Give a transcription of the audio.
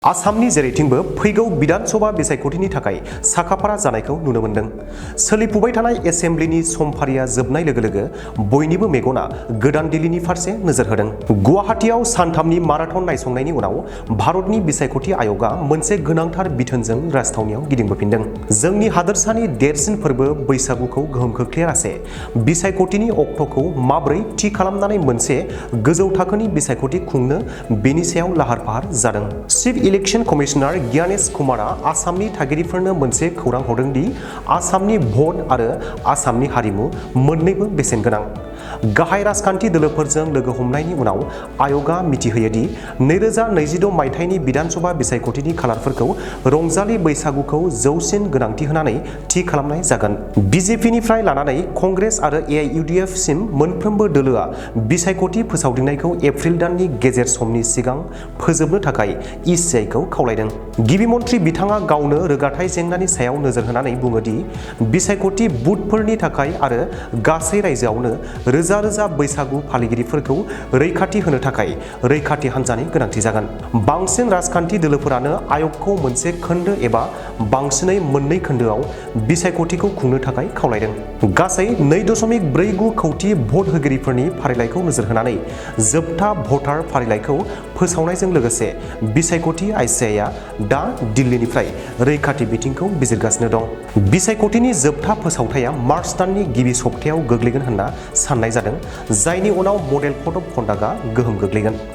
आसामनि जेरैथिंबो फैगौ विधानसभा बिसायख'थिनि थाखाय साखाफारा जानायखौ नुनो मोन्दों। सोलिफुबाय थानाय एसेम्ब्लिनि समफारिया जोबनाय लोगो लोगो बयनिबो मेगना गोदान दिल्लीनि फारसे नोजोर होदों। गुवाहाटीआव सानथामनि माराथन नायसंनायनि उनाव भारतनि बिसायख'थि आय'गआ मोनसे गोनांथार बिथोनजों राजथावनियाव गिदिंबोफिनदों। जोंनि हादोरसानि देरसिन फोरबो बैसागुखौ गोहोम खोख्लैयालासे बिसायख'थिनि अक्ट'खौ माबोरै थि खालामनानै मोनसे गोजौ थाखोनि बिसायख'थि खुंनो बेनि सायाव लाहार फाहार जादों। चिफ इलेक्शन कमिशनार ग्यानेश कुमारा आसामनि थागिरिफोरनो मोनसे खौरां हरदों दि आसामनि भट आरो आसामनि हारिमु मोन्नैबो बेसेन गोनां। गाहाय राजखान्थि दोलोफोरजों लोगो हमनायनि उनाव आय'गआ मिथिहोयो दि 2026 मायथाइनि बिधानसभा बिसायख'थिनि खालारफोरखौ रंजालि बैसागुखौ जौसिन गोनांथि होनानै थि खालामनाय जागोन। बिजेपिनिफ्राय लानानै कंग्रेस आरो एआइइउडिएफ सिम मोनफ्रोमबो दोलोआ बिसायख'थि फोसावदिंनायखौ एप्रिल दाननि गेजेर समनि सिगां फोजोबनो थाखाय इसिआइखौ खावलायदों। गिबि मन्थ्रि बिथाङा गावनो रोगाथाइ जेंनानि सायाव नोजोर होनानै बुङो दि बिसायख'थि बुथफोरनि थाखाय आरो गासै रायजोआवनो रोजा रोजा बैसागु फालिगिरिफोरखौ रैखाथि होनो थाखाय रैखाथि हान्जानि गोनांथि जागोन। बांसिन राजखान्थि दोलोफोरानो आय'गखौ मोनसे खोन्दो एबा बांसिनै मोननै खोन्दोआव बिसायख'थिखौ खुंनो थाखाय खावलायदों। गासै 2.49 कौटि भट होगिरिफोरनि फारिलाइखौ नोजोर होनानै जोबथा भटार फारिलाइखौ फोसावनायजों लोगोसे बिसायख'थि आइसिआइआ दा दिल्लीनिफ्राय रैखाथि बिथिंखौ बिजिरगासिनो दं। बिसायख'थिनि जोबथा फोसावथाया मार्च दाननि गिबि सप्तायाव गोग्लैगोन होनना साननाय जादों, जायनि उनाव मडेल कड अफ कन्डाक्टआ गोहोम गोग्लैगोन।